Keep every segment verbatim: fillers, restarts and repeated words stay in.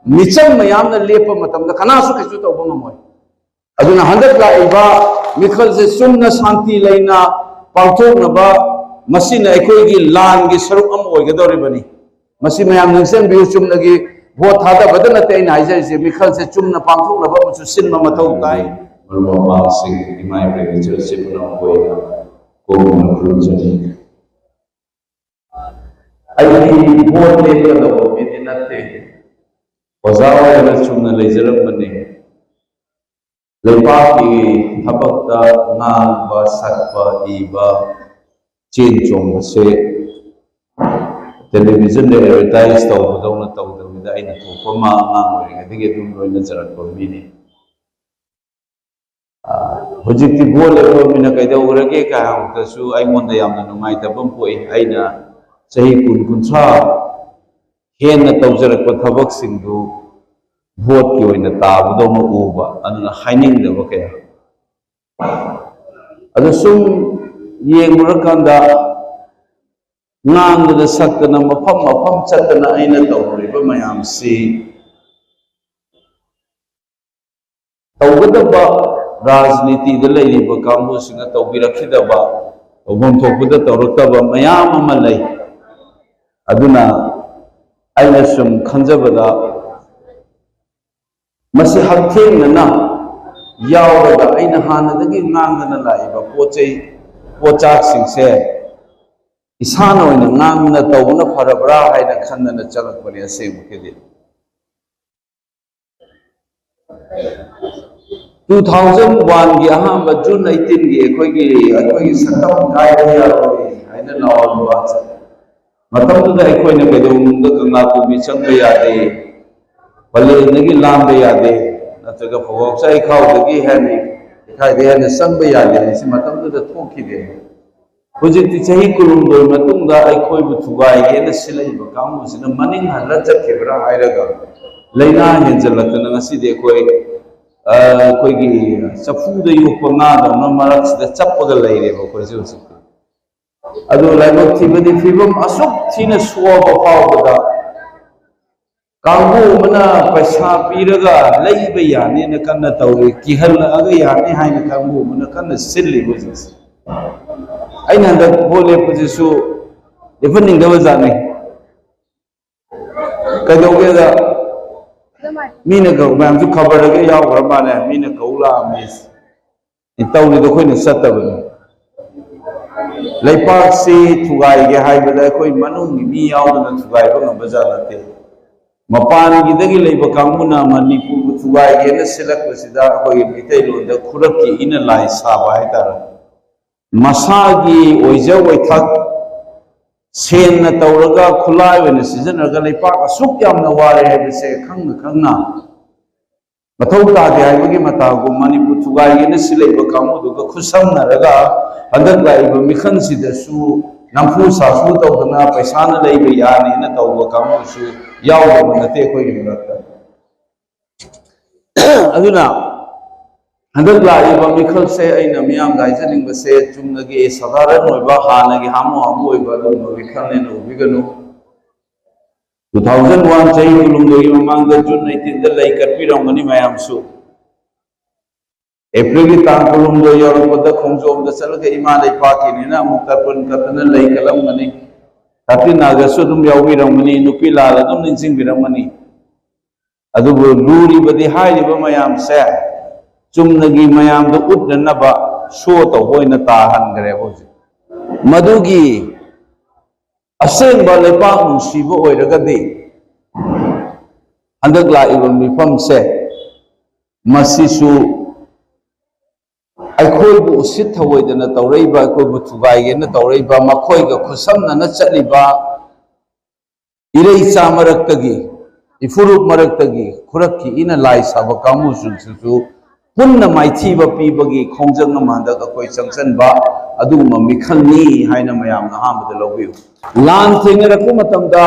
ꯃꯤꯆꯝ ꯃꯌꯥꯝꯅ ꯂꯦꯞꯄ ꯃꯇꯝꯗ ꯀꯅꯥꯁꯨ ꯀꯩꯁꯨ ꯇꯧꯕ ꯉꯝꯃꯣꯏ꯫ ꯑꯗꯨꯅ ꯍꯟꯗꯛ ꯂꯥꯛꯏꯕ ꯃꯤꯈꯜꯁꯦ ꯆꯨꯝꯅ ꯁꯥꯟꯇꯤ ꯂꯩꯅ ꯄꯥꯡꯊꯣꯛꯅꯕ, ꯃꯁꯤꯅ ꯑꯩꯈꯣꯏꯒꯤ ꯂꯥꯟꯒꯤ ꯁꯔꯨꯛ ꯑꯃ ꯑꯣꯏꯒꯗꯧꯔꯤꯕꯅꯤ꯫ ꯃꯁꯤ ꯃꯌꯥꯝ ꯅꯤꯡꯁꯤꯡꯕꯤꯌꯨ, ꯆꯨꯝꯅꯒꯤ ꯚꯣꯠ ꯊꯥꯗꯕꯗ ꯅꯠꯇꯦ ꯑꯩꯅ ꯍꯥꯏꯖꯔꯤꯁꯦ, ꯃꯤꯈꯜꯁꯦ ꯆꯨꯝꯅ ꯄꯥꯡꯊꯣꯛꯅꯕ ꯑꯃꯁꯨ ꯁꯤꯟꯕ ꯃꯊꯧ ꯇꯥꯏ꯫ ꯃꯔꯨꯞ ꯃꯄꯥꯡꯁꯤꯡ, ꯏꯃꯥ ꯏꯕꯦꯟ ꯏꯆꯤꯜ ꯏꯆꯦ ꯄꯨꯝꯅꯃꯛꯄꯨ ꯑꯩꯅ ꯀꯣꯝꯅ ꯈꯨꯔꯨꯝꯖꯔꯤ꯫ ꯑꯩꯗꯤ ꯚꯣꯠ ꯂꯦꯞꯀꯗꯧꯕ ꯃꯤꯗꯤ ꯅꯠꯇꯦ, ꯑꯣꯖꯥ ꯑꯣꯏꯔꯒ ꯆꯨꯝꯅ ꯂꯩꯖꯔꯝꯕꯅꯤ꯫ ꯂꯩꯕꯥꯛꯀꯤ ꯊꯕꯛꯇ ꯉꯥꯡꯕ, ꯁꯛꯄ, ꯏꯕ, ꯆꯦꯟ ꯆꯣꯡꯕꯁꯦ ꯇꯦꯂꯤꯚꯤꯖꯟꯗ ꯑꯦꯗꯚꯔꯇꯥꯏꯁ ꯇꯧꯕꯗꯧꯅ ꯇꯧꯗꯕꯤꯗ ꯑꯩꯅ ꯊꯣꯛꯄ ꯑꯃ ꯑꯉꯥꯡ ꯑꯣꯏꯔꯤꯉꯩꯗꯒꯤ ꯑꯗꯨꯝ ꯂꯣꯏꯅꯖꯔꯛꯄ ꯃꯤꯅꯤ꯫ ꯍꯧꯖꯤꯛꯇꯤ ꯚꯣꯠ ꯂꯦꯞꯄ ꯃꯤꯅ ꯀꯩꯗꯧꯈ꯭ꯔꯒꯦ ꯀꯥꯏ ꯍꯪꯉꯛꯄꯗꯁꯨ ꯑꯩꯉꯣꯟꯗ ꯌꯥꯝꯅ ꯅꯨꯡꯉꯥꯏꯇꯕ ꯑꯃ ꯄꯣꯛꯏ꯫ ꯑꯩꯅ ꯆꯍꯤ ꯀꯨꯟ, ꯀꯨꯟꯊ꯭ꯔꯥ ꯍꯦꯟꯅ ꯇꯧꯖꯔꯛꯄ ꯊꯕꯛꯁꯤꯡꯗꯨ ꯚꯣꯠꯀꯤ ꯑꯣꯏꯅ ꯇꯥꯕꯗꯧꯅ ꯎꯕ, ꯑꯗꯨꯅ ꯍꯥꯏꯅꯤꯡꯗꯕ ꯀꯌꯥ꯫ ꯑꯗꯨ ꯁꯨꯝ ꯌꯦꯡꯂꯨꯔꯀꯥꯟꯗ, ꯉꯥꯡꯗꯅ ꯁꯛꯇꯅ ꯃꯐꯝ ꯃꯐꯝ ꯆꯠꯇꯅ ꯑꯩꯅ ꯇꯧꯔꯤꯕ ꯃꯌꯥꯝꯁꯤ ꯇꯧꯒꯗꯕ, ꯔꯥꯖꯅꯤꯇꯤꯗ ꯂꯩꯔꯤꯕ ꯀꯥꯡꯕꯨꯁꯤꯡꯅ ꯇꯧꯕꯤꯔꯛꯈꯤꯗꯕ, ꯇꯧꯐꯝ ꯊꯣꯛꯄꯗ ꯇꯧꯔꯛꯇꯕ ꯃꯌꯥꯝ ꯑꯃ ꯂꯩ꯫ ꯑꯗꯨꯅ ꯑꯩꯅ ꯁꯨꯝ ꯈꯟꯖꯕꯗ, ꯃꯁꯤ ꯍꯛꯊꯦꯡꯅꯅ ꯌꯥꯎꯔꯒ ꯑꯩꯅ ꯍꯥꯟꯅꯗꯒꯤ ꯉꯥꯡꯗꯅ ꯂꯥꯛꯏꯕ ꯄꯣꯠ ꯆꯩ, ꯄꯣꯠꯆꯥꯛꯁꯤꯡꯁꯦ ꯏꯁꯥꯅ ꯑꯣꯏꯅ ꯉꯥꯡꯗꯅ ꯇꯧꯕꯅ ꯐꯔꯕ꯭ꯔꯥ ꯍꯥꯏꯅ ꯈꯟꯗꯅ ꯆꯪꯉꯛꯄꯅꯤ꯫ ꯑꯁꯦꯡꯕꯒꯤꯗꯤ ꯇꯨ ꯊꯥꯎꯖꯟ ꯋꯥꯟꯒꯤ ꯑꯍꯥꯟꯕ ꯖꯨꯟ ꯑꯩꯠꯇꯤꯟꯒꯤ ꯑꯩꯈꯣꯏꯒꯤ, ꯑꯩꯈꯣꯏꯒꯤ ꯁꯛꯇꯝ ꯀꯥꯏꯕ ꯌꯥꯔꯣꯏ ꯍꯥꯏꯅ ꯂꯥꯎꯔꯝꯕ ꯃꯇꯝꯗꯨꯗ ꯑꯩꯈꯣꯏꯅ ꯀꯩꯗꯧꯅꯨꯡꯗ ꯀꯪꯂꯥ ꯇꯣꯕꯤ ꯆꯪꯕ ꯌꯥꯗꯦ, ꯄꯂꯦꯟꯗꯒꯤ ꯂꯥꯟꯕ ꯌꯥꯗꯦ, ꯅꯠꯇ꯭ꯔꯒ ꯐꯧꯕꯥꯛꯆꯥꯏ ꯏꯈꯥꯎꯗꯒꯤ ꯍꯦꯟꯅ, ꯏꯈꯥꯏꯗꯒꯤ ꯍꯦꯟꯅ ꯆꯪꯕ ꯌꯥꯗꯦ ꯍꯥꯏꯁꯤ ꯃꯇꯝꯗꯨꯗ ꯊꯣꯛꯈꯤꯗꯦ꯫ ꯍꯧꯖꯤꯛꯇꯤ ꯆꯍꯤ ꯀꯨꯟꯍꯨꯝꯗꯣꯏ ꯃꯇꯨꯡꯗ ꯑꯩꯈꯣꯏꯕꯨ ꯊꯨꯒꯥꯏꯒꯦꯅ ꯁꯤꯜꯂꯛꯏꯕ ꯀꯥꯡꯕꯨꯁꯤꯅ ꯃꯅꯤꯡ ꯍꯜꯂ ꯆꯠꯈꯤꯕ꯭ꯔꯥ ꯍꯥꯏꯔꯒ, ꯂꯥꯏꯅꯥ ꯍꯦꯟꯖꯜꯂꯛꯇꯅ ꯉꯁꯤꯗꯤ ꯑꯩꯈꯣꯏ, ꯑ, ꯑꯩꯈꯣꯏꯒꯤ ꯆꯐꯨꯗ ꯌꯣꯛꯄ ꯉꯥꯗꯧꯅ ꯃꯔꯛꯁꯤꯗ ꯆꯞꯄꯒ ꯂꯩꯔꯦꯕ ꯑꯩꯈꯣꯏꯁꯦ ꯍꯧꯖꯤꯛꯇꯤ꯫ ꯑꯗꯨ ꯂꯥꯏꯕꯛ ꯊꯤꯕꯗꯤ, ꯐꯤꯕꯝ ꯑꯁꯨꯛ ꯊꯤꯅ ꯁꯣꯛꯑꯕ ꯐꯥꯎꯕꯗ ꯀꯥꯡꯕꯨ ꯑꯃꯅ ꯄꯩꯁꯥ ꯄꯤꯔꯒ ꯂꯩꯕ ꯌꯥꯅꯤꯅ ꯀꯟꯅ ꯇꯧꯔꯤ, ꯀꯤꯍꯜꯂꯛꯑꯒ ꯌꯥꯅꯤ ꯍꯥꯏꯅ ꯀꯥꯡꯕꯨ ꯑꯃꯅ ꯀꯟꯅ ꯁꯤꯜꯂꯤꯕ ꯍꯧꯖꯤꯛꯁꯦ꯫ ꯑꯩꯅ ꯍꯟꯗꯛ ꯚꯣꯠ ꯂꯦꯞꯄꯁꯤꯁꯨ ꯂꯦꯞꯍꯟꯅꯤꯡꯗꯕ ꯖꯥꯠꯅꯤ꯫ ꯀꯩꯗꯧꯒꯦꯗ, ꯃꯤꯅ ꯀꯧ-, ꯃꯌꯥꯝꯁꯨ ꯈꯕꯔꯗꯒ ꯌꯥꯎꯈ꯭ꯔ ꯃꯥꯜꯂꯦ, ꯃꯤꯅ ꯀꯧ ꯂꯥꯛꯑꯝꯃꯤ꯫ ꯇꯧꯔꯤꯗꯣ ꯑꯩꯈꯣꯏꯅ ꯆꯠꯇꯕꯅꯤ꯫ ꯂꯩꯄꯥꯛꯁꯤ ꯊꯨꯒꯥꯏꯒꯦ ꯍꯥꯏꯕꯗ ꯑꯩꯈꯣꯏ ꯃꯅꯨꯡꯒꯤ ꯃꯤ ꯌꯥꯎꯗꯅ ꯊꯨꯒꯥꯏꯕ ꯉꯝꯕ ꯖꯥꯠ ꯅꯠꯇꯦ꯫ ꯃꯄꯥꯟꯒꯤꯗꯒꯤ ꯂꯩꯕ ꯀꯥꯡꯕꯨꯅ ꯃꯅꯤꯄꯨꯔꯕꯨ ꯊꯨꯒꯥꯏꯒꯦꯅ ꯁꯤꯜꯂꯛꯄꯁꯤꯗ ꯑꯩꯈꯣꯏꯒꯤ ꯃꯩꯇꯩꯂꯣꯟꯗ ꯈꯨꯔꯛꯀꯤ ꯏꯅ ꯂꯥꯏ ꯁꯥꯕ ꯍꯥꯏꯇꯥꯔꯦ꯫ ꯃꯁꯥꯒꯤ ꯑꯣꯏꯖ ꯑꯣꯏꯊꯛ ꯁꯦꯟꯅ ꯇꯧꯔꯒ, ꯈꯨꯠꯂꯥꯏ ꯑꯣꯏꯅ ꯁꯤꯖꯤꯟꯅꯔꯒ ꯂꯩꯄꯥꯛ ꯑꯁꯨꯛ ꯌꯥꯝꯅ ꯋꯥꯔꯦ ꯍꯥꯏꯕꯁꯦ ꯈꯪꯅ ꯈꯪꯅ ꯃꯊꯧ ꯇꯥꯗꯦ ꯍꯥꯏꯕꯒꯤ ꯃꯇꯥꯒꯨꯝ ꯃꯅꯤꯄꯨꯔ ꯊꯨꯒꯥꯏꯒꯦꯅ ꯁꯤꯜꯂꯛꯏꯕ ꯀꯥꯡꯕꯨꯗꯨꯒ ꯈꯨꯠꯁꯝꯅꯔꯒ ꯍꯟꯗꯛ ꯂꯥꯛꯏꯕ ꯃꯤꯈꯜꯁꯤꯗꯁꯨ ꯅꯝꯐꯨ ꯁꯥꯐꯨ ꯇꯧꯗꯅ ꯄꯩꯁꯥꯅ ꯂꯩꯕ ꯌꯥꯅꯤꯅ ꯇꯧꯕ ꯀꯥꯡꯕꯨꯁꯨ ꯌꯥꯎꯗꯕ ꯅꯠꯇꯦ ꯑꯩꯈꯣꯏꯒꯤ ꯃꯔꯛꯇ꯫ ꯑꯗꯨꯅ ꯍꯟꯗꯛ ꯂꯥꯛꯏꯕ ꯃꯤꯈꯜꯁꯦ ꯑꯩꯅ ꯃꯤꯌꯥꯝꯗ ꯍꯥꯏꯖꯅꯤꯡꯕꯁꯦ ꯆꯨꯝꯅꯒꯤ ꯁꯥꯙꯥꯔꯟ ꯑꯣꯏꯕ ꯍꯥꯟꯅꯒꯤ ꯍꯥꯃꯨ ꯍꯥꯃꯨ ꯑꯣꯏꯕ ꯑꯗꯨꯒꯨꯝꯕ ꯃꯤꯈꯜꯅꯦꯅ ꯎꯕꯤꯒꯅꯨ꯫ Two thousand one ꯆꯍꯤ ꯀꯨꯟꯍꯨꯝꯗꯣꯏꯒꯤ ꯃꯃꯥꯡꯗ June eighteenꯗ ꯂꯩ ꯀꯠꯄꯤꯔꯝꯒꯅꯤ ꯃꯌꯥꯝꯁꯨ꯫ Aprilꯒꯤ ꯇꯥꯡ ꯀꯨꯟꯍꯨꯝꯗꯣꯏ ꯌꯧꯔꯛꯄꯗ ꯈꯣꯡꯖꯣꯝꯗ ꯆꯠꯂꯒ ꯏꯃꯥ ꯂꯩꯄꯥꯛꯀꯤꯅꯤꯅ ꯑꯃꯨꯛ ꯇꯔꯄꯟ ꯀꯠꯇꯅ ꯂꯩ ꯀꯠꯂꯝꯒꯅꯤ꯫ Thirteen Augustꯁꯨ ꯑꯗꯨꯝ ꯌꯥꯎꯕꯤꯔꯝꯒꯅꯤ, ꯅꯨꯄꯤ ꯂꯥꯜ ꯑꯗꯨꯝ ꯅꯤꯡꯁꯤꯡꯕꯤꯔꯝꯒꯅꯤ꯫ ꯑꯗꯨꯕꯨ ꯂꯨꯔꯤꯕꯗꯤ ꯍꯥꯏꯔꯤꯕ ꯃꯌꯥꯝꯁꯦ ꯆꯨꯝꯅꯒꯤ ꯃꯌꯥꯝꯗ ꯎꯠꯅꯅꯕ show ꯇꯧꯕ ꯑꯣꯏꯅ ꯇꯥꯍꯟꯈ꯭ꯔꯦꯕ ꯍꯧꯖꯤꯛ꯫ ꯃꯗꯨꯒꯤ ꯑꯁꯦꯡꯕ ꯂꯩꯄꯥꯛ ꯅꯨꯡꯁꯤꯕ ꯑꯣꯏꯔꯒꯗꯤ ꯍꯟꯗꯛ ꯂꯥꯛꯏꯕ ꯃꯤꯐꯝꯁꯦ ꯃꯁꯤꯁꯨ ꯑꯩꯈꯣꯏꯕꯨ ꯎꯁꯤꯠ ꯊꯑꯣꯏꯗꯅ ꯇꯧꯔꯛꯏꯕ, ꯑꯩꯈꯣꯏꯕꯨ ꯊꯨꯒꯥꯏꯒꯦꯅ ꯇꯧꯔꯛꯏꯕ, ꯃꯈꯣꯏꯒ ꯈꯨꯠꯁꯝꯅꯅ ꯆꯠꯂꯤꯕ ꯏꯔꯩꯆꯥ ꯃꯔꯛꯇꯒꯤ, ꯏꯐꯨꯔꯨꯞ ꯃꯔꯛꯇꯒꯤ ꯈꯨꯔꯛꯀꯤ ꯏꯅ ꯂꯥꯏ ꯁꯥꯕ ꯀꯥꯡꯕꯨꯁꯤꯡꯁꯤꯁꯨ ꯄꯨꯟꯅ ꯃꯥꯏꯊꯤꯕ ꯄꯤꯕꯒꯤ ꯈꯣꯡꯖꯪ ꯑꯃ ꯍꯟꯗꯛ ꯑꯩꯈꯣꯏ ꯆꯪꯁꯤꯟꯕ ꯑꯗꯨꯒꯨꯝꯕ ꯃꯤꯈꯜꯅꯤ ꯍꯥꯏꯅ ꯃꯌꯥꯝꯅ ꯑꯍꯥꯟꯕꯗ ꯂꯧꯕꯤꯌꯨ꯫ ꯂꯥꯟ ꯊꯦꯡꯅꯔꯛꯄ ꯃꯇꯝꯗ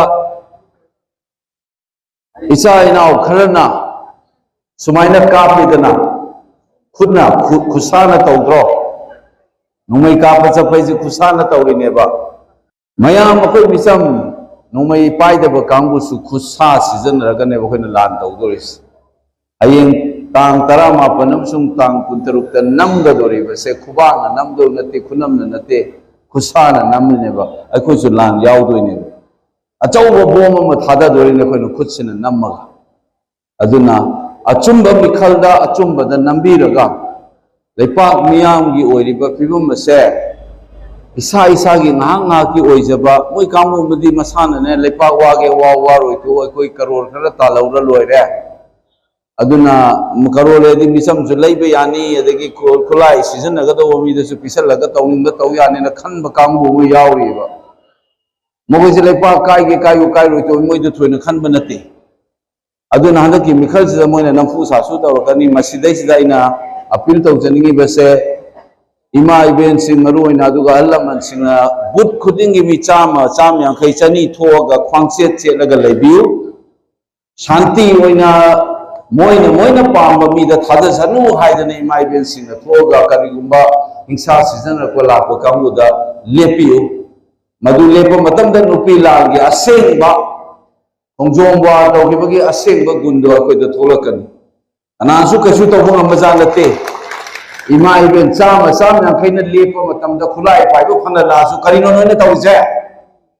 ꯏꯆꯥ ꯏꯅꯥꯎ ꯈꯔꯅ ꯁꯨꯃꯥꯏꯅ ꯀꯥꯞꯄꯤꯗꯅ ꯈꯨꯠꯅ ꯈꯨ-, ꯈꯨꯠꯁꯥꯅ ꯇꯧꯗ꯭ꯔꯣ? ꯅꯣꯡꯃꯩ ꯀꯥꯞꯄ ꯆꯠꯄ ꯍꯥꯏꯁꯦ ꯈꯨꯠꯁꯥꯅ ꯇꯧꯔꯤꯅꯦꯕ꯫ ꯃꯌꯥꯝ ꯑꯩꯈꯣꯏ ꯃꯤꯆꯝ ꯅꯣꯡꯃꯩ ꯄꯥꯏꯗꯕ ꯀꯥꯡꯕꯨꯁꯨ ꯈꯨꯠꯁꯥ ꯁꯤꯖꯤꯟꯅꯔꯒꯅꯦꯕ ꯑꯩꯈꯣꯏꯅ ꯂꯥꯟ ꯇꯧꯗꯣꯔꯤꯁꯦ꯫ ꯍꯌꯦꯡ ꯇꯥꯡ ꯇꯔꯥꯃꯥꯄꯟ ꯑꯃꯁꯨꯡ ꯇꯥꯡ ꯀꯨꯟꯇꯔꯨꯛꯇ ꯅꯝꯒꯗꯧꯔꯤꯕꯁꯦ, ꯈꯨꯕꯥꯛꯅ ꯅꯝꯗꯧ ꯅꯠꯇꯦ, ꯈꯨꯅꯝꯅ ꯅꯠꯇꯦ, ꯈꯨꯠꯁꯥꯅ ꯅꯝꯃꯤꯅꯦꯕ꯫ ꯑꯩꯈꯣꯏꯁꯨ ꯂꯥꯟ ꯌꯥꯎꯗꯣꯏꯅꯦꯕ꯫ ꯑꯆꯧꯕ ꯕꯣꯝ ꯑꯃ ꯊꯥꯗꯗꯣꯔꯤꯅꯦ ꯑꯩꯈꯣꯏꯅ ꯈꯨꯠꯁꯤꯅ ꯅꯝꯃꯒ꯫ ꯑꯗꯨꯅ ꯑꯆꯨꯝꯕ ꯃꯤꯈꯜꯗ ꯑꯆꯨꯝꯕꯗ ꯅꯝꯕꯤꯔꯒ, ꯂꯩꯄꯥꯛ ꯃꯤꯌꯥꯝꯒꯤ ꯑꯣꯏꯔꯤꯕ ꯐꯤꯕꯝ ꯑꯁꯦ ꯏꯁꯥ ꯏꯁꯥꯒꯤ ꯉꯥꯏꯍꯥꯛ ꯉꯥꯏꯍꯥꯛꯀꯤ ꯑꯣꯏꯖꯕ, ꯃꯣꯏ ꯀꯥꯡꯕꯨ ꯑꯃꯗꯤ ꯃꯁꯥꯅꯅꯦ, "ꯂꯩꯄꯥꯛ ꯋꯥꯒꯦ ꯋꯥ, ꯋꯥꯔꯣꯏ ꯇꯣꯛꯑꯣ, ꯑꯩꯈꯣꯏ ꯀꯔꯣꯔ ꯈꯔ ꯇꯥꯜꯍꯧꯔ ꯂꯣꯏꯔꯦ"꯫ ꯑꯗꯨꯅ ꯀꯔꯣꯔ ꯂꯩꯔꯗꯤ ꯃꯤꯆꯝꯁꯨ ꯂꯩꯕ ꯌꯥꯅꯤ, ꯑꯗꯒꯤ ꯈꯨ-, ꯈꯨꯠꯂꯥꯏ ꯁꯤꯖꯤꯟꯅꯒꯗꯧꯕ ꯃꯤꯗꯁꯨ ꯄꯤꯁꯜꯂꯒ ꯇꯧꯅꯤꯡꯕ ꯇꯧ ꯌꯥꯅꯤꯅ ꯈꯟꯕ ꯀꯥꯡꯕꯨ ꯑꯃ ꯌꯥꯎꯔꯤꯕ꯫ ꯃꯈꯣꯏꯁꯦ ꯂꯩꯄꯥꯛ ꯀꯥꯏꯒꯦ ꯀꯥꯏꯌꯨ ꯀꯥꯏꯔꯣꯏ ꯇꯧ ꯃꯣꯏꯗ ꯊꯣꯏꯅ ꯈꯟꯕ ꯅꯠꯇꯦ꯫ ꯑꯗꯨꯅ ꯍꯟꯗꯛꯀꯤ ꯃꯤꯈꯜꯁꯤꯗ ꯃꯣꯏꯅ ꯅꯝꯐꯨ ꯁꯥꯐꯨ ꯇꯧꯔꯛꯀꯅꯤ꯫ ꯃꯁꯤꯗꯩꯁꯤꯗ ꯑꯩꯅ ꯑꯄꯤꯜ ꯇꯧꯖꯅꯤꯡꯉꯤꯕꯁꯦ, ꯏꯃꯥ ꯏꯕꯦꯟꯁꯤꯡ ꯃꯔꯨ ꯑꯣꯏꯅ, ꯑꯗꯨꯒ ꯑꯍꯜ ꯂꯃꯟꯁꯤꯡꯅ ꯕꯨꯠ ꯈꯨꯗꯤꯡꯒꯤ ꯃꯤ ꯆꯥꯝꯃ, ꯆꯥꯝꯃ ꯌꯥꯡꯈꯩ, ꯆꯅꯤ ꯊꯣꯛꯑꯒ ꯈ꯭ꯋꯥꯡꯆꯦꯠ ꯆꯦꯠꯂꯒ ꯂꯩꯕꯤꯌꯨ꯫ ꯁꯥꯟꯇꯤ ꯑꯣꯏꯅ ꯃꯣꯏꯅ, ꯃꯣꯏꯅ ꯄꯥꯝꯕ ꯃꯤꯗ ꯊꯥꯗꯖꯅꯨ ꯍꯥꯏꯗꯅ ꯏꯃꯥ ꯏꯕꯦꯟꯁꯤꯡꯅ ꯊꯣꯛꯑꯒ ꯀꯔꯤꯒꯨꯝꯕ ꯍꯤꯡꯁꯥ ꯁꯤꯖꯤꯟꯅꯔꯛꯄ ꯂꯥꯛꯄ ꯀꯥꯡꯕꯨꯗ ꯂꯦꯞꯄꯤꯌꯨ꯫ ꯃꯗꯨ ꯂꯦꯞꯄ ꯃꯇꯝꯗ ꯅꯨꯄꯤ ꯂꯥꯟꯒꯤ ꯑꯁꯦꯡꯕ ꯈꯣꯡꯖꯣꯝ ꯋꯥꯔ ꯇꯧꯈꯤꯕꯒꯤ ꯑꯁꯦꯡꯕ ꯒꯨꯟꯗꯣ ꯑꯩꯈꯣꯏꯗ ꯊꯣꯛꯂꯛꯀꯅꯤ꯫ ꯀꯅꯥꯁꯨ ꯀꯩꯁꯨ ꯇꯧꯕ ꯉꯝꯕꯖꯥꯠ ꯅꯠꯇꯦ꯫ ꯏꯃꯥ ꯏꯕꯦꯟ ꯆꯥꯝꯃ, ꯆꯥꯝꯃ ꯌꯥꯡꯈꯩꯅ ꯂꯦꯞꯄ ꯃꯇꯝꯗ ꯈꯨꯠꯂꯥꯏ ꯄꯥꯏꯕ ꯐꯅ ꯂꯥꯛꯑꯁꯨ, ꯀꯔꯤꯅꯣ ꯅꯣꯏꯅ ꯇꯧꯔꯤꯁꯦ?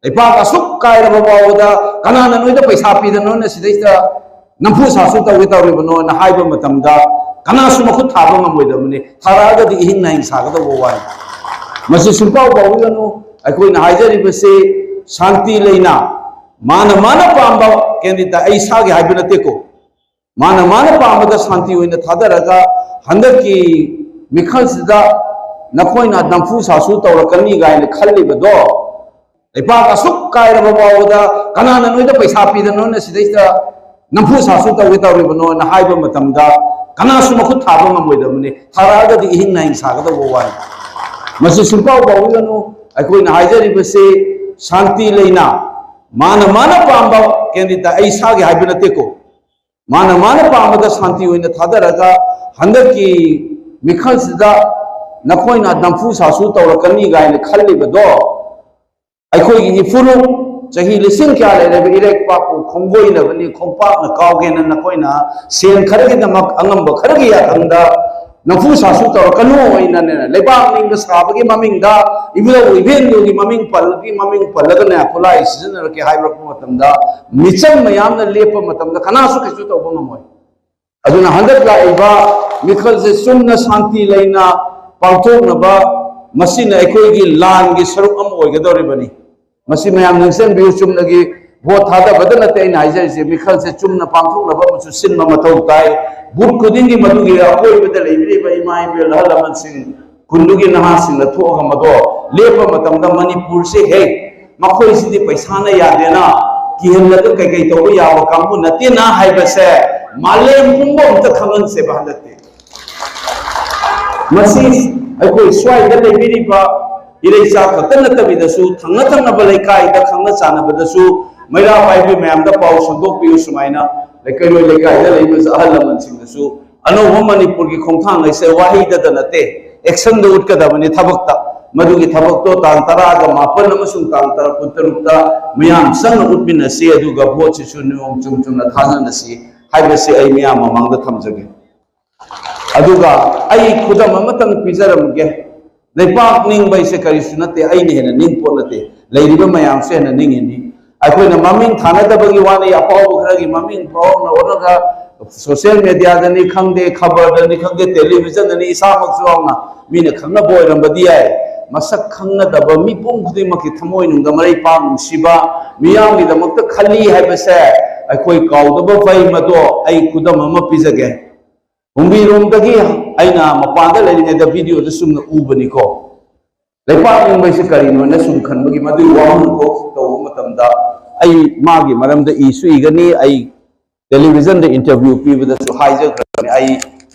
ꯂꯩꯄꯥꯛ ꯑꯁꯨꯛ ꯀꯥꯏꯔꯕ ꯐꯥꯎꯕꯗ ꯀꯅꯥꯅ ꯅꯣꯏꯗ ꯄꯩꯁꯥ ꯄꯤꯗꯅ ꯅꯣꯏꯅ ꯁꯤꯗꯩꯁꯤꯗ ꯅꯝꯐꯨ ꯁꯥꯐꯨ ꯇꯧꯒꯦ ꯇꯧꯔꯤꯕꯅꯣꯅ ꯍꯥꯏꯕ ꯃꯇꯝꯗ, ꯀꯅꯥꯁꯨ ꯃꯈꯨꯠ ꯊꯥꯕ ꯉꯝꯃꯣꯏꯗꯕꯅꯤ꯫ ꯊꯥꯔꯛꯑꯒꯗꯤ ꯏꯍꯤꯡ ꯅꯥꯍꯤꯡ ꯁꯥꯒꯗꯧꯕ ꯋꯥꯅꯤ꯫ ꯃꯁꯤ ꯁꯨꯡꯀꯥꯎ ꯀꯥꯎꯕꯤꯒꯅꯨ꯫ ꯑꯩꯈꯣꯏꯅ ꯍꯥꯏꯖꯔꯤꯕꯁꯤ ꯁꯥꯟꯇꯤ ꯂꯩꯅ, ꯃꯥꯅ ꯃꯥꯅ ꯄꯥꯝꯕ ꯀꯦꯟꯗꯤꯗꯦꯠ ꯑꯩ ꯁꯥꯒꯦ ꯍꯥꯏꯕ ꯅꯠꯇꯦꯀꯣ, ꯃꯥꯅ ꯃꯥꯅ ꯄꯥꯝꯕꯗ ꯁꯥꯟꯇꯤ ꯑꯣꯏꯅ ꯊꯥꯗꯔꯒ, ꯍꯟꯗꯛꯀꯤ ꯃꯤꯈꯜꯁꯤꯗ ꯅꯈꯣꯏꯅ ꯅꯝꯐꯨ ꯁꯥꯐꯨ ꯇꯧꯔꯛꯀꯅꯤ ꯀꯥꯏꯅ ꯈꯜꯂꯤꯕꯗꯣ, ꯂꯩꯄꯥꯛ ꯑꯁꯨꯛ ꯀꯥꯏꯔꯕ ꯐꯥꯎꯕꯗ ꯀꯅꯥꯅ ꯅꯣꯏꯗ ꯄꯩꯁꯥ ꯄꯤꯗꯅ ꯅꯣꯏꯅ ꯁꯤꯗꯩꯁꯤꯗ ꯅꯝꯐꯨ ꯁꯥꯐꯨ ꯇꯧꯒꯦ ꯇꯧꯔꯤꯕꯅꯣꯅ ꯍꯥꯏꯕ ꯃꯇꯝꯗ, ꯀꯅꯥꯁꯨ ꯃꯈꯨꯠ ꯊꯥꯕ ꯉꯝꯃꯣꯏꯗꯕꯅꯤ꯫ ꯊꯥꯔꯛꯑꯒꯗꯤ ꯏꯍꯤꯡ ꯅꯥꯍꯤꯡ ꯁꯥꯒꯗꯧꯕ ꯋꯥꯅꯤ꯫ ꯃꯁꯤ ꯁꯨꯡꯀꯥꯎ ꯀꯥꯎꯕꯤꯒꯅꯨ꯫ ꯑꯩꯈꯣꯏꯅ ꯍꯥꯏꯖꯔꯤꯕꯁꯤ ꯁꯥꯟꯇꯤ ꯂꯩꯅ, ꯃꯥꯅ ꯃꯥꯅ ꯄꯥꯝꯕ ꯀꯦꯟꯗꯤꯗꯦꯠ ꯑꯩ ꯁꯥꯒꯦ ꯍꯥꯏꯕ ꯅꯠꯇꯦꯀꯣ, ꯃꯥꯅ ꯃꯥꯅ ꯄꯥꯝꯕꯗ ꯁꯥꯟꯇꯤ ꯑꯣꯏꯅ ꯊꯥꯗꯔꯒ, ꯍꯟꯗꯛꯀꯤ ꯃꯤꯈꯜꯁꯤꯗ ꯅꯈꯣꯏꯅ ꯅꯝꯐꯨ ꯁꯥꯐꯨ ꯇꯧꯔꯛꯀꯅꯤ ꯀꯥꯏꯅ ꯈꯜꯂꯤꯕꯗꯣ, ꯑꯩꯈꯣꯏꯒꯤ ꯏꯐꯨꯔꯨꯞ, ꯆꯍꯤ ꯂꯤꯁꯤꯡ ꯀꯌꯥ ꯂꯩꯔꯕ ꯏꯔꯩꯄꯥꯛꯄꯨ ꯈꯣꯡꯒꯣꯏꯅꯕꯅꯤ, ꯈꯣꯡꯄꯥꯛꯅ ꯀꯥꯎꯒꯦꯅ ꯅꯈꯣꯏꯅ ꯁꯦꯟ ꯈꯔꯒꯤꯗꯃꯛ ꯑꯉꯝꯕ ꯈꯔꯒꯤ ꯌꯥꯊꯪꯗ ꯅꯝꯐꯨ ꯁꯥꯁꯨ ꯇꯧꯔꯛꯀꯅꯨ꯫ ꯑꯩꯅꯅꯦ, ꯂꯩꯕꯥꯛ ꯅꯤꯡꯕ ꯁꯥꯕꯒꯤ ꯃꯃꯤꯡꯗ, ꯏꯕꯨꯙꯧ ꯏꯕꯦꯟꯗꯨꯒꯤ ꯃꯃꯤꯡ ꯄꯜꯂꯒꯤ ꯃꯃꯤꯡ ꯄꯜꯂꯒꯅꯦ, ꯈꯨꯠꯂꯥꯏ ꯁꯤꯖꯤꯟꯅꯔꯛꯀꯦ ꯍꯥꯏꯔꯛꯄ ꯃꯇꯝꯗ, ꯃꯤꯆꯝ ꯃꯌꯥꯝꯅ ꯂꯦꯞꯄ ꯃꯇꯝꯗ ꯀꯅꯥꯁꯨ ꯀꯩꯁꯨ ꯇꯧꯕ ꯉꯝꯃꯣꯏ꯫ ꯑꯗꯨꯅ ꯍꯟꯗꯛ ꯂꯥꯛꯏꯕ ꯃꯤꯈꯜꯁꯦ ꯆꯨꯝꯅ ꯁꯥꯟꯇꯤ ꯂꯩꯅ ꯄꯥꯡꯊꯣꯛꯅꯕ, ꯃꯁꯤꯅ ꯑꯩꯈꯣꯏꯒꯤ ꯂꯥꯟꯒꯤ ꯁꯔꯨꯛ ꯑꯃ ꯑꯣꯏꯒꯗꯧꯔꯤꯕꯅꯤ꯫ ꯃꯁꯤ ꯃꯌꯥꯝ ꯅꯤꯡꯁꯤꯡꯕꯤꯌꯨ, ꯆꯨꯝꯅꯒꯤ ꯚꯣꯠ ꯊꯥꯗꯕꯗ ꯅꯠꯇꯦ ꯑꯩꯅ ꯍꯥꯏꯖꯔꯤꯁꯦ, ꯃꯤꯈꯜꯁꯦ ꯆꯨꯝꯅ ꯄꯥꯡꯊꯣꯛꯅꯕ ꯑꯃꯁꯨ ꯁꯤꯟꯕ ꯃꯊꯧ ꯇꯥꯏ꯫ ꯕꯨꯠ ꯈꯨꯗꯤꯡꯒꯤ ꯃꯗꯨꯒꯤ ꯑꯀꯣꯏꯕꯗ ꯂꯩꯕꯤꯔꯤꯕ ꯏꯃꯥ ꯏꯕꯦꯜ ꯑꯍꯜ ꯂꯃꯟꯁꯤꯡ, ꯈꯨꯟꯗꯨꯒꯤ ꯅꯍꯥꯁꯤꯡꯅ ꯊꯣꯛꯑꯒ ꯃꯗꯣ ꯂꯦꯞꯄ ꯃꯇꯝꯗ ꯃꯅꯤꯄꯨꯔꯁꯦ, ꯍꯦ, ꯃꯈꯣꯏꯁꯤꯗꯤ ꯄꯩꯁꯥꯅ ꯌꯥꯗꯦꯅ, ꯀꯤꯍꯜꯂꯒ ꯀꯩꯀꯩ ꯇꯧꯕ ꯌꯥꯕ ꯀꯥꯡꯕꯨ ꯅꯠꯇꯦꯅ ꯍꯥꯏꯕꯁꯦ ꯃꯥꯂꯦꯝ ꯄꯨꯝꯕ ꯑꯝꯇ ꯈꯪꯍꯟꯁꯦꯕ ꯍꯟꯗꯛꯇꯤ꯫ ꯃꯁꯤ ꯑꯩꯈꯣꯏ ꯁ꯭ꯋꯥꯏꯗ ꯂꯩꯕꯤꯔꯤꯕ ꯏꯔꯩꯆꯥ ꯈꯛꯇ ꯅꯠꯇꯕꯤꯗꯁꯨ, ꯊꯪꯅ ꯊꯪꯅꯕ ꯂꯩꯀꯥꯏꯗ, ꯈꯪꯅ ꯆꯥꯟꯅꯕꯗꯁꯨ, ꯃꯩꯔꯥ ꯄꯥꯏꯕꯤ ꯃꯌꯥꯝꯗ ꯄꯥꯎ ꯁꯟꯗꯣꯛꯄꯤꯌꯨ꯫ ꯁꯨꯃꯥꯏꯅ ꯂꯩꯀꯩꯔꯣꯏ ꯂꯩꯀꯥꯏꯗ ꯂꯩꯕ ꯑꯍꯜ ꯂꯃꯟꯁꯤꯡꯗꯁꯨ ꯑꯅꯧꯕ ꯃꯅꯤꯄꯨꯔꯒꯤ ꯈꯣꯡꯊꯥꯡ ꯍꯥꯏꯁꯦ ꯋꯥꯍꯩꯗꯗ ꯅꯠꯇꯦ, ꯑꯦꯛꯁꯟꯗ ꯎꯠꯀꯗꯕꯅꯤ ꯊꯕꯛꯇ꯫ ꯃꯗꯨꯒꯤ ꯊꯕꯛꯇꯣ ꯇꯥꯡ ꯇꯔꯥꯒ ꯃꯥꯄꯟ ꯑꯃꯁꯨꯡ ꯇꯥꯡ ꯇꯔꯥ ꯀꯨꯟꯇꯔꯨꯛꯇ ꯃꯤꯌꯥꯝ ꯆꯪꯅ ꯎꯠꯃꯤꯟꯅꯁꯤ, ꯑꯗꯨꯒ ꯚꯣꯠꯁꯤꯁꯨ ꯅꯤꯌꯣꯝ ꯆꯨꯝ ꯆꯨꯝꯅ ꯊꯥꯗꯅꯁꯤ ꯍꯥꯏꯕꯁꯤ ꯑꯩ ꯃꯤꯌꯥꯝ ꯃꯃꯥꯡꯗ ꯊꯝꯖꯒꯦ꯫ ꯑꯗꯨꯒ ꯑꯩ ꯈꯨꯗꯝ ꯑꯃꯇꯪ ꯄꯤꯖꯔꯝꯒꯦ꯫ ꯂꯩꯄꯥꯛ ꯅꯤꯡꯕ ꯍꯥꯏꯁꯦ ꯀꯔꯤꯁꯨ ꯅꯠꯇꯦ, ꯑꯩꯅ ꯍꯦꯟꯅ ꯅꯤꯡ ꯄꯣꯠ ꯅꯠꯇꯦ, ꯂꯩꯔꯤꯕ ꯃꯌꯥꯝꯁꯦ ꯍꯦꯟꯅ ꯅꯤꯡꯉꯤꯅꯤ꯫ ꯑꯩꯈꯣꯏꯅ ꯃꯃꯤꯡ ꯊꯥꯅꯗꯕꯒꯤ ꯋꯥꯅꯤ, ꯑꯐꯥꯎꯕ ꯈꯔꯒꯤ ꯃꯃꯤꯡ ꯐꯥꯎꯅ ꯑꯣꯟꯅꯒ ꯁꯣꯁꯤꯌꯦꯜ ꯃꯦꯗꯤꯌꯥꯗꯅꯤ ꯈꯪꯗꯦ, ꯈꯕꯔꯗꯅꯤ ꯈꯪꯗꯦ, ꯇꯦꯂꯤꯚꯤꯖꯟꯗꯅꯤ, ꯏꯁꯥꯃꯛꯁꯨ ꯌꯥꯎꯅ ꯃꯤꯅ ꯈꯪꯅꯕ ꯑꯣꯏꯔꯝꯕꯗꯤ ꯌꯥꯏ꯫ ꯃꯁꯛ ꯈꯪꯅꯗꯕ ꯃꯤꯄꯨꯝ ꯈꯨꯗꯤꯡꯃꯛꯀꯤ ꯊꯃꯣꯏꯅꯨꯡꯗ ꯃꯔꯩꯄꯥꯛ ꯅꯨꯡꯁꯤꯕ, ꯃꯤꯌꯥꯝꯒꯤꯗꯃꯛꯇ ꯈꯜꯂꯤ ꯍꯥꯏꯕꯁꯦ ꯑꯩꯈꯣꯏ ꯀꯥꯎꯗꯕ ꯐꯩ꯫ ꯃꯗꯣ ꯑꯩ ꯈꯨꯗꯝ ꯑꯃ ꯄꯤꯖꯒꯦ꯫ ꯍꯨꯝꯕꯤꯔꯣꯝꯗꯒꯤ ꯑꯩꯅ ꯃꯄꯥꯟꯗ ꯂꯩꯔꯤꯉꯩꯗ ꯚꯤꯗꯤꯑꯣꯗ ꯆꯨꯝꯅ ꯎꯕꯅꯤꯀꯣ꯫ ꯂꯩꯄꯥꯛ ꯅꯤꯡꯕ ꯍꯥꯏꯁꯦ ꯀꯔꯤꯅꯣꯅ ꯁꯨꯝ ꯈꯟꯕꯒꯤ ꯃꯗꯨꯒꯤ ꯋꯥꯍꯪ ꯊꯣꯛ ꯇꯧꯕ ꯃꯇꯝꯗ ꯑꯩ ꯃꯥꯒꯤ ꯃꯔꯝꯗ ꯏꯁꯨ ꯏꯒꯅꯤ꯫ ꯑꯩ ꯇꯦꯂꯤꯚꯤꯖꯟꯗ ꯏꯟꯇꯔꯚ꯭ꯌꯨ ꯄꯤꯕꯗꯁꯨ ꯍꯥꯏꯖꯈ꯭ꯔꯕꯅꯤ, ꯑꯩ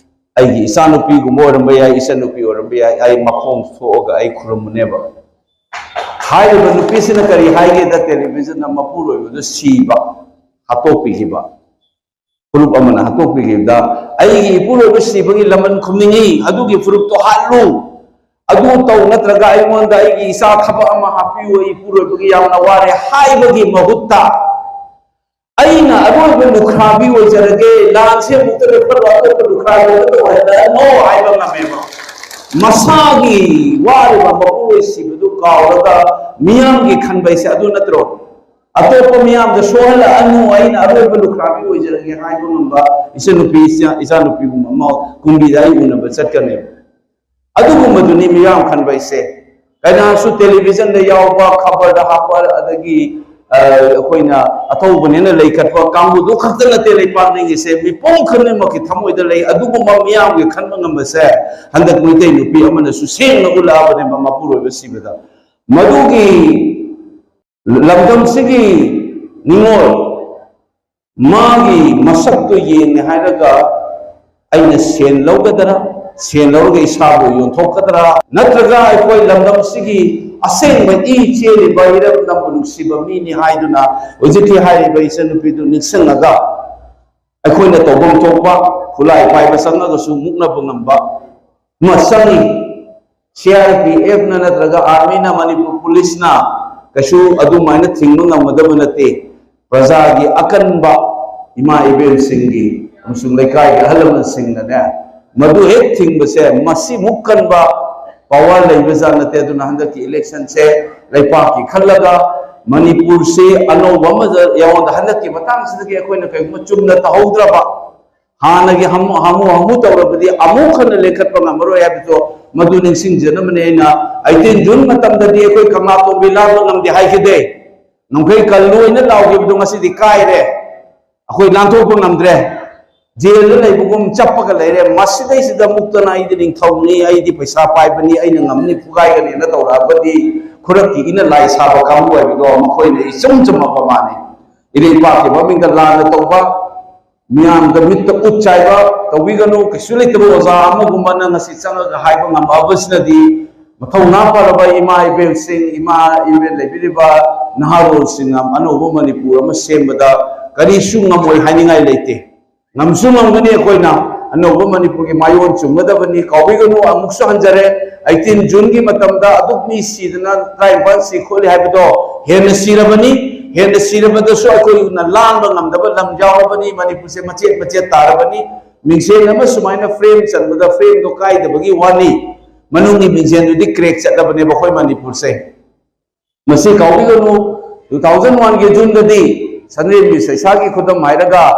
ꯑꯩꯒꯤ ꯏꯆꯥꯅꯨꯄꯤꯒꯨꯝꯕ ꯑꯣꯏꯔꯝꯕ ꯌꯥꯏ, ꯏꯆꯟꯅꯨꯄꯤ ꯑꯣꯏꯔꯝꯕ ꯌꯥꯏ, ꯑꯩ ꯃꯈꯣꯡ ꯊꯣꯛꯑꯒ ꯑꯩ ꯈꯨꯔꯨꯝꯃꯨꯅꯦꯕ꯫ ꯍꯥꯏꯔꯤꯕ ꯅꯨꯄꯤꯁꯤꯅ ꯀꯔꯤ ꯍꯥꯏꯒꯦꯗ, ꯇꯦꯂꯤꯚꯤꯖꯟꯗ ꯃꯄꯨꯔꯣꯏꯕꯗꯨ ꯁꯤꯕ, ꯍꯥꯠꯇꯣꯛꯄꯤꯈꯤꯕ, ꯐꯨꯔꯨꯞ ꯑꯃꯅ ꯍꯥꯠꯇꯣꯛꯄꯤꯈꯤꯕꯗ, "ꯑꯩꯒꯤ ꯏꯄꯨꯔꯣꯏꯕ ꯁꯤꯕꯒꯤ ꯂꯃꯟ ꯈꯨꯝꯅꯤꯡꯉꯤ, ꯑꯗꯨꯒꯤ ꯐꯨꯔꯨꯞꯇꯣ ꯍꯥꯠꯂꯨ, ꯑꯗꯨ ꯇꯧ, ꯅꯠꯇ꯭ꯔꯒ ꯑꯩꯉꯣꯟꯗ ꯑꯩꯒꯤ ꯏꯆꯥ ꯊꯕꯛ ꯑꯃ ꯍꯥꯞꯄꯤꯌꯨ, ꯑꯩ ꯏꯄꯨꯔꯣꯏꯕꯒꯤ ꯌꯥꯝꯅ ꯋꯥꯔꯦ ꯍꯥꯏꯕꯒꯤ ꯃꯍꯨꯠꯇ, ꯑꯩꯅ ꯑꯔꯣꯏꯕ ꯂꯨꯈ꯭ꯔꯥꯕꯤ ꯑꯣꯏꯖꯔꯒꯦ, ꯂꯥꯟꯁꯦ ꯑꯃꯨꯛꯇ ꯂꯦꯞꯍꯜꯂꯣ, ꯑꯇꯣꯞꯄ ꯂꯨꯈ꯭ꯔꯥꯕꯤ ꯑꯃ ꯇꯧꯍꯜꯂꯅꯣ ꯍꯥꯏꯕ ꯉꯝꯃꯦꯕ꯫ ꯃꯁꯥꯒꯤ ꯋꯥꯔꯤꯕ ꯃꯄꯨꯔꯣꯏꯁꯤꯕꯗꯨ ꯀꯥꯎꯔꯒ ꯃꯤꯌꯥꯝꯒꯤ ꯈꯟꯕ ꯍꯥꯏꯁꯦ ꯑꯗꯨ ꯅꯠꯇ꯭ꯔꯣ? ꯑꯇꯣꯞꯄ ꯃꯤꯌꯥꯝꯗ ꯁꯣꯛꯍꯜꯂꯛꯑꯅꯨ, ꯑꯩꯅ ꯑꯔꯣꯏꯕ ꯂꯨꯈ꯭ꯔꯥꯕꯤ ꯑꯣꯏꯖꯔꯒꯦ ꯍꯥꯏꯕ ꯉꯝꯕ ꯏꯆꯟꯅꯨꯄꯤ, ꯏꯆꯥ-, ꯏꯆꯥꯅꯨꯄꯤꯒꯨꯝꯕ ꯑꯃ ꯀꯨꯝꯕꯤꯗ ꯑꯩ ꯎꯅꯕ ꯆꯠꯀꯅꯦꯕ꯫ ꯑꯗꯨꯒꯨꯝꯕꯗꯨꯅꯤ ꯃꯤꯌꯥꯝ ꯈꯟꯕ ꯍꯥꯏꯁꯦ꯫ ꯀꯩꯅꯥꯁꯨ ꯇꯦꯂꯤꯚꯤꯖꯟꯗ ꯌꯥꯎꯕ, ꯈꯕꯔꯗ ꯍꯥꯞꯄ, ꯑꯗꯒꯤ, ꯑ, ꯑꯩꯈꯣꯏꯅ ꯑꯊꯧꯕꯅꯦꯅ ꯂꯩꯈꯠꯄ ꯀꯥꯡꯕꯨꯗꯨ ꯈꯛꯇ ꯅꯠꯇꯦ ꯂꯩꯄꯥꯛ ꯅꯤꯡꯉꯤꯁꯦ, ꯃꯤꯄꯨꯝ ꯈꯨꯗꯤꯡꯃꯛꯀꯤ ꯊꯃꯣꯏꯗ ꯂꯩ꯫ ꯑꯗꯨꯒꯨꯝꯕ ꯃꯤꯌꯥꯝꯒꯤ ꯈꯟꯕ ꯉꯝꯕꯁꯦ ꯍꯟꯗꯛ ꯃꯩꯇꯩ ꯅꯨꯄꯤ ꯑꯃꯅꯁꯨ ꯁꯦꯡꯅ ꯎꯠꯂꯛꯑꯕꯅꯦꯕ ꯃꯄꯨꯔꯣꯏꯕ ꯁꯤꯕꯗ꯫ ꯃꯗꯨꯒꯤ ꯂꯝꯗꯝꯁꯤꯒꯤ ꯅꯤꯉꯣꯜ ꯃꯥꯒꯤ ꯃꯁꯛꯇꯨ ꯌꯦꯡꯉꯦ ꯍꯥꯏꯔꯒ ꯑꯩꯅ ꯁꯦꯟ ꯂꯧꯒꯗ꯭ꯔꯥ? ꯁꯦꯟ ꯂꯧꯔꯒ ꯏꯁꯥꯕꯨ ꯌꯣꯟꯊꯣꯛꯀꯗ꯭ꯔꯥ? ꯅꯠꯇ꯭ꯔꯒ ꯑꯩꯈꯣꯏ ꯂꯝꯗꯝꯁꯤꯒꯤ ꯑꯁꯦꯡꯕ ꯏ ꯆꯦꯜꯂꯤꯕ ꯏꯔꯝꯗꯝꯕꯨ ꯅꯨꯡꯁꯤꯕ ꯃꯤꯅꯤ ꯍꯥꯏꯗꯨꯅ ꯍꯧꯖꯤꯛꯀꯤ ꯍꯥꯏꯔꯤꯕ ꯏꯆꯟꯅꯨꯄꯤꯗꯨ ꯅꯤꯡꯁꯤꯡꯉꯒ ꯑꯩꯈꯣꯏꯅ ꯇꯧꯐꯝ ꯊꯣꯛꯄ ꯈꯨꯠꯂꯥꯏ ꯄꯥꯏꯕ ꯆꯪꯉꯒꯁꯨ ꯃꯨꯛꯅꯕ ꯉꯝꯕ ꯑꯃ ꯆꯪꯉꯤ꯫ ꯁꯤ ꯑꯥꯔ ꯄꯤ ꯑꯦꯐꯅ ꯅꯠꯇ꯭ꯔꯒ ꯑꯥꯔꯃꯤꯅ, ꯃꯅꯤꯄꯨꯔ ꯄꯨꯂꯤꯁꯅ ꯀꯩꯁꯨ ꯑꯗꯨꯃꯥꯏꯅ ꯊꯤꯡꯕ ꯉꯝꯒꯗꯕ ꯅꯠꯇꯦ꯫ ꯄ꯭ꯔꯖꯥꯒꯤ ꯑꯀꯟꯕ ꯏꯃꯥ ꯏꯕꯦꯜꯁꯤꯡꯒꯤ ꯑꯃꯁꯨꯡ ꯂꯩꯀꯥꯏꯒꯤ ꯑꯍꯜ ꯂꯃꯟꯁꯤꯡꯅꯅꯦ, ꯃꯗꯨ ꯍꯦꯛ ꯊꯤꯡꯕꯁꯦ, ꯃꯁꯤꯃꯨꯛ ꯀꯟꯕ ꯄꯋꯥꯔ ꯂꯩꯕ ꯖꯥꯠ ꯅꯠꯇꯦ꯫ ꯑꯗꯨꯅ ꯍꯟꯗꯛꯀꯤ ꯏꯂꯦꯛꯁꯟꯁꯦ ꯂꯩꯄꯥꯛꯀꯤ ꯈꯜꯂꯒ ꯃꯅꯤꯄꯨꯔꯁꯤ ꯑꯅꯧꯕ ꯑꯃꯗ ꯌꯥꯎꯔꯗ ꯍꯟꯗꯛꯀꯤ ꯃꯇꯥꯡꯁꯤꯗꯒꯤ ꯑꯩꯈꯣꯏꯅ ꯀꯔꯤꯒꯨꯝꯕ ꯆꯨꯝꯅ ꯇꯧꯍꯧꯗ꯭ꯔꯕ, ꯍꯥꯟꯅꯒꯤ ꯍꯥꯃꯨ ꯍꯥꯃꯨ ꯍꯥꯃꯨ ꯇꯧꯔꯕꯗꯤ ꯑꯃꯨꯛ ꯍꯟꯅ ꯂꯦꯡꯈꯠꯄ ꯉꯝꯃꯔꯣꯏ ꯍꯥꯏꯕꯗꯣ ꯃꯗꯨ ꯅꯤꯡꯁꯤꯡꯖꯅꯕꯅꯦ꯫ ꯑꯩꯅ ꯑꯩꯇꯤꯟ ꯖꯨꯟ ꯃꯇꯝꯗꯗꯤ ꯑꯩꯈꯣꯏ ꯀꯪꯂꯥ ꯇꯣꯝꯕꯤ ꯂꯥꯟꯕ ꯉꯝꯗꯦ ꯍꯥꯏꯈꯤꯗꯦ꯫ ꯅꯣꯡꯈꯩ ꯀꯜꯂꯨ ꯍꯥꯏꯅ ꯂꯥꯎꯈꯤꯕꯗꯣ ꯉꯁꯤꯗꯤ ꯀꯥꯏꯔꯦ꯫ ꯑꯩꯈꯣꯏ ꯂꯥꯟꯊꯣꯛꯄ ꯉꯝꯗ꯭ꯔꯦ꯫ ꯖꯦꯜꯗ ꯂꯩꯕꯒꯨꯝ ꯆꯞꯄꯒ ꯂꯩꯔꯦ꯫ ꯃꯁꯤꯗꯩꯁꯤꯗ ꯃꯨꯛꯇꯅ ꯑꯩꯗꯤ ꯅꯤꯡꯊꯧꯅꯤ, ꯑꯩꯗꯤ ꯄꯩꯁꯥ ꯄꯥꯏꯕꯅꯤ, ꯑꯩꯅ ꯉꯝꯅꯤ, ꯐꯨꯒꯥꯏꯒꯅꯤꯅ ꯇꯧꯔꯛꯑꯕꯗꯤ ꯈꯨꯔꯛꯀꯤ ꯏꯅ ꯂꯥꯏ ꯁꯥꯕ ꯀꯥꯡꯕꯨ ꯍꯥꯏꯕꯗꯣ ꯃꯈꯣꯏꯅ ꯏꯆꯨꯝ ꯆꯨꯝꯃꯛꯄ ꯃꯥꯅꯤ꯫ ꯏꯔꯩꯄꯥꯛꯀꯤ ꯃꯃꯤꯡꯗ ꯂꯥꯟꯅ ꯇꯧꯕ, ꯃꯤꯌꯥꯝꯗ ꯃꯤꯠꯇ ꯎꯠ ꯆꯥꯏꯕ ꯇꯧꯕꯤꯒꯅꯨ꯫ ꯀꯩꯁꯨ ꯂꯩꯇꯕ ꯑꯣꯖꯥ ꯑꯃꯒꯨꯝꯕꯅ ꯉꯁꯤ ꯆꯪꯉꯒ ꯍꯥꯏꯕ ꯉꯝꯃꯛꯑꯕꯁꯤꯅꯗꯤ ꯃꯊꯧꯅꯥ ꯐꯔꯕ ꯏꯃꯥ ꯏꯕꯦꯜꯁꯤꯡ, ꯏꯃꯥ ꯏꯕꯦꯜ ꯂꯩꯕꯤꯔꯤꯕ ꯅꯍꯥꯔꯣꯜꯁꯤꯡꯅ ꯑꯅꯧꯕ ꯃꯅꯤꯄꯨꯔ ꯑꯃ ꯁꯦꯝꯕꯗ ꯀꯔꯤꯁꯨ ꯉꯝꯃꯣꯏ ꯍꯥꯏꯅꯤꯡꯉꯥꯏ ꯂꯩꯇꯦ꯫ ꯉꯝꯁꯨ ꯉꯝꯒꯅꯤ ꯑꯩꯈꯣꯏꯅ꯫ ꯑꯅꯧꯕ ꯃꯅꯤꯄꯨꯔꯒꯤ ꯃꯌꯣꯟ ꯆꯨꯝꯒꯗꯕꯅꯤ꯫ ꯀꯥꯎꯕꯤꯒꯅꯨ, ꯑꯃꯨꯛꯁꯨ ꯍꯟꯖꯔꯦ, eighteen Juneꯒꯤ ꯃꯇꯝꯗ ꯑꯗꯨꯛ ꯃꯤ ꯁꯤꯗꯅ ꯇꯔꯥꯅꯤꯄꯥꯟ ꯁꯤ ꯈꯣꯠꯂꯤ ꯍꯥꯏꯕꯗꯣ ꯍꯦꯟꯅ ꯁꯤꯔꯕꯅꯤ꯫ ꯍꯦꯟꯅ ꯁꯤꯔꯕꯗꯁꯨ ꯑꯩꯈꯣꯏꯅ ꯂꯥꯟꯕ ꯉꯝꯗꯕ ꯂꯝ ꯌꯥꯎꯔꯕꯅꯤ꯫ ꯃꯅꯤꯄꯨꯔꯁꯦ ꯃꯆꯦꯠ ꯃꯆꯦꯠ ꯇꯥꯔꯕꯅꯤ꯫ ꯃꯤꯡꯁꯦꯟ ꯑꯃ ꯁꯨꯃꯥꯏꯅ frame ꯆꯟꯕꯗ frameꯗꯣ ꯀꯥꯏꯗꯕꯒꯤ ꯋꯥꯅꯤ, ꯃꯅꯨꯡꯒꯤ ꯃꯤꯡꯁꯦꯟꯗꯨꯗꯤ crack ꯆꯠꯂꯕꯅꯦꯕ ꯑꯩꯈꯣꯏ ꯃꯅꯤꯄꯨꯔꯁꯦ꯫ ꯃꯁꯤ ꯀꯥꯎꯕꯤꯒꯅꯨ, two thousand oneꯒꯤ Juneꯗꯗꯤ ꯁꯟꯗ꯭ꯔꯦꯝꯕꯤ ꯁꯩꯁꯥꯒꯤ ꯈꯨꯗꯝ ꯍꯥꯏꯔꯒ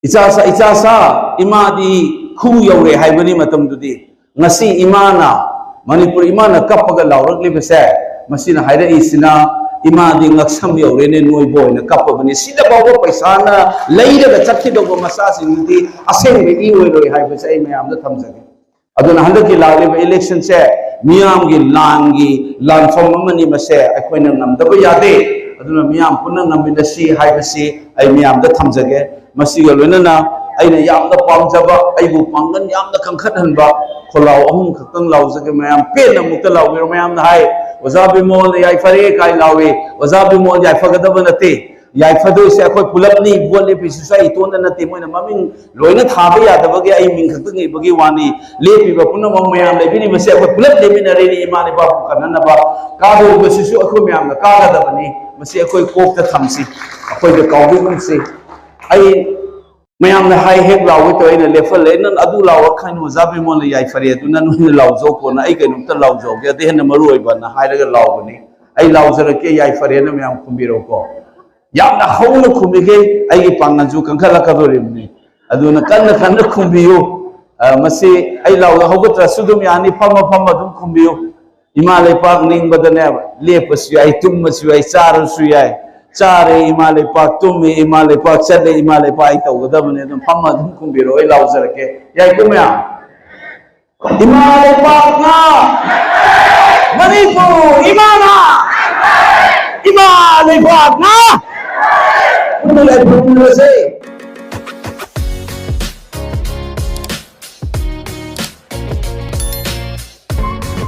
"ꯏꯆꯥ ꯁꯥ, ꯏꯆꯥ ꯁꯥ, ꯏꯃꯥꯗꯤ ꯈꯨ ꯌꯧꯔꯦ" ꯍꯥꯏꯕꯅꯤ ꯃꯇꯝꯗꯨꯗꯤ꯫ ꯉꯁꯤ ꯏꯃꯥꯅ, ꯃꯅꯤꯄꯨꯔ ꯏꯃꯥꯅ ꯀꯞꯄꯒ ꯂꯥꯎꯔꯛꯂꯤꯕꯁꯦ, ꯃꯁꯤꯅ ꯍꯥꯏꯔꯛꯏꯁꯤꯅ, "ꯏꯃꯥꯗꯤ ꯉꯛꯁꯝ ꯌꯧꯔꯦꯅꯦ ꯅꯣꯏꯕꯣ" ꯍꯥꯏꯅ ꯀꯞꯄꯕꯅꯤ꯫ ꯁꯤꯗ ꯐꯥꯎꯕ ꯄꯩꯁꯥꯅ ꯂꯩꯔꯒ ꯆꯠꯈꯤꯗꯧꯕ ꯃꯆꯥꯁꯤꯡꯗꯨꯗꯤ ꯑꯁꯦꯡꯕ ꯏ ꯑꯣꯏꯔꯣꯏ ꯍꯥꯏꯕꯁꯦ ꯑꯩ ꯃꯌꯥꯝꯗ ꯊꯝꯖꯒꯦ꯫ ꯑꯗꯨꯅ ꯍꯟꯗꯛꯀꯤ ꯂꯥꯛꯂꯤꯕ electionꯁꯦ ꯃꯤꯌꯥꯝꯒꯤ ꯂꯥꯟꯒꯤ ꯂꯥꯟꯐꯝ ꯑꯃꯅꯤ, ꯃꯁꯦ ꯑꯩꯈꯣꯏꯅ ꯉꯝꯗꯕ ꯌꯥꯗꯦ꯫ ꯑꯗꯨꯅ ꯃꯤꯌꯥꯝ ꯄꯨꯟꯅ ꯉꯝꯃꯤꯟꯅꯁꯤ ꯍꯥꯏꯕꯁꯤ ꯑꯩ ꯃꯤꯌꯥꯝꯗ ꯊꯝꯖꯒꯦ꯫ ꯃꯁꯤꯒ ꯂꯣꯏꯅꯅ ꯑꯩꯅ ꯌꯥꯝꯅ ꯄꯥꯝꯖꯕ, ꯑꯩꯕꯨ ꯄꯥꯡꯒꯜ ꯌꯥꯝꯅ ꯀꯟꯈꯠꯍꯟꯕ ꯈꯣꯜꯂꯥꯎ ꯑꯍꯨꯝ ꯈꯛꯇꯪ ꯂꯥꯎꯖꯒꯦ꯫ ꯃꯌꯥꯝ ꯄꯦꯟꯅ ꯑꯃꯨꯛꯇ ꯂꯥꯎꯕꯤꯔꯣ꯫ ꯃꯌꯥꯝꯅ ꯍꯥꯏ, "ꯑꯣꯖꯥ ꯕꯤꯃꯣꯜꯅ ꯌꯥꯏꯐꯔꯦ" ꯀꯥꯏ ꯂꯥꯎꯏ꯫ ꯑꯣꯖꯥ ꯕꯤꯃꯣꯜ ꯌꯥꯏꯐꯒꯗꯕ ꯅꯠꯇꯦ꯫ ꯌꯥꯏꯐꯗꯣꯏꯁꯦ ꯑꯩꯈꯣꯏ ꯄꯨꯂꯞꯅꯤ꯫ ꯚꯣꯠ ꯂꯦꯞꯄꯤꯁꯤꯁꯨ ꯑꯩ ꯏꯇꯣꯟꯗ ꯅꯠꯇꯦ, ꯃꯣꯏꯅ ꯃꯃꯤꯡ ꯂꯣꯏꯅ ꯊꯥꯕ ꯌꯥꯗꯕꯒꯤ ꯑꯩ ꯃꯤꯡ ꯈꯛꯇꯪ ꯏꯕꯒꯤ ꯋꯥꯅꯤ꯫ ꯂꯦꯞꯄꯤꯕ ꯄꯨꯝꯅꯃꯛ ꯃꯌꯥꯝ ꯂꯩꯕꯤꯔꯤꯕꯁꯦ ꯑꯩꯈꯣꯏ ꯄꯨꯂꯞ ꯂꯦꯞꯃꯤꯟꯅꯔꯤꯅꯤ ꯏꯃꯥ ꯂꯩꯕꯥꯛꯄꯨ ꯀꯟꯅꯅꯕ꯫ ꯀꯥꯗꯧꯕꯁꯤꯁꯨ ꯑꯩꯈꯣꯏ ꯃꯌꯥꯝꯅ ꯀꯥꯒꯗꯕꯅꯤ꯫ ꯃꯁꯤ ꯑꯩꯈꯣꯏ ꯀꯣꯛꯇ ꯊꯝꯁꯤ, ꯑꯩꯈꯣꯏꯗ ꯀꯥꯎꯕꯤꯒꯨꯝꯁꯤ꯫ ꯑꯩ ꯃꯌꯥꯝꯅ ꯍꯥꯏ ꯍꯦꯛ ꯂꯥꯎꯒꯦ ꯇꯧꯋꯦ, ꯑꯩꯅ ꯂꯦꯞꯍꯜꯂꯦ꯫ "ꯅꯪ ꯑꯗꯨ ꯂꯥꯎꯔꯛꯈꯤꯅꯨ, ꯑꯣꯖꯥ ꯕꯤꯃꯣꯜꯅ ꯌꯥꯏꯐꯔꯦ, ꯑꯗꯨ ꯅꯪ ꯑꯣꯏꯅ ꯂꯥꯎꯖꯧꯀꯣ, ꯅꯪ ꯑꯩ ꯀꯩꯅꯣꯝꯇ ꯂꯥꯎꯖꯍꯧꯒꯦ, ꯑꯗꯨ ꯍꯦꯟꯅ ꯃꯔꯨ ꯑꯣꯏꯕꯅ" ꯍꯥꯏꯔꯒ ꯂꯥꯎꯕꯅꯤ꯫ ꯑꯩ ꯂꯥꯎꯖꯔꯛꯀꯦ, ꯌꯥꯏꯐꯔꯦꯅ ꯃꯌꯥꯝ ꯈꯨꯝꯕꯤꯔꯣꯀꯣ꯫ ꯌꯥꯝꯅ ꯍꯧꯅ ꯈꯨꯝꯕꯤꯈꯩ ꯑꯩꯒꯤ ꯄꯥꯡꯒꯜꯁꯨ ꯀꯟꯈꯠꯂꯛꯀꯗꯧꯔꯤꯕꯅꯤ꯫ ꯑꯗꯨꯅ ꯀꯟꯅ ꯀꯟꯅ ꯈꯨꯝꯕꯤꯌꯨ꯫ ꯑ, ꯃꯁꯤ ꯑꯩ ꯂꯥꯎꯗ ꯍꯧꯒꯠꯇ꯭ꯔꯁꯨ ꯑꯗꯨꯝ ꯌꯥꯅꯤ, ꯐꯝꯃ ꯐꯝꯃ ꯑꯗꯨꯝ ꯈꯨꯝꯕꯤꯌꯨ꯫ ꯏꯃꯥ ꯂꯩꯄꯥꯛ ꯅꯤꯡꯕꯗꯅꯦ, ꯂꯦꯞꯄꯁꯨ ꯌꯥꯏ, ꯇꯨꯝꯃꯁꯨ ꯌꯥꯏ, ꯆꯥꯔꯁꯨ ꯌꯥꯏ꯫ "ꯆꯥꯔꯦ ꯏꯃꯥ ꯂꯩꯄꯥꯛ, ꯇꯨꯝꯃꯦ ꯏꯃꯥ ꯂꯩꯄꯥꯛ, ꯆꯠꯂꯦ ꯏꯃꯥ ꯂꯩꯄꯥꯛ" ꯑꯩ ꯇꯧꯒꯗꯕꯅꯤ꯫ ꯑꯗꯨꯝ ꯐꯝꯃ ꯑꯗꯨꯝ ꯈꯨꯝꯕꯤꯔꯣ, ꯑꯩ ꯂꯥꯎꯖꯔꯛꯀꯦ꯫ ꯌꯥꯏꯀꯣ ꯃꯌꯥꯝ? ꯏꯃꯥ ꯂꯩꯄꯥꯛꯅ, ꯃꯅꯤꯄꯨꯔ ꯏꯃꯥꯅ, ꯏꯃꯥ ꯂꯩꯄꯥꯛꯅ ꯄꯨꯟꯅ ꯌꯥꯏꯐꯃꯤꯟꯅꯔꯁꯦ꯫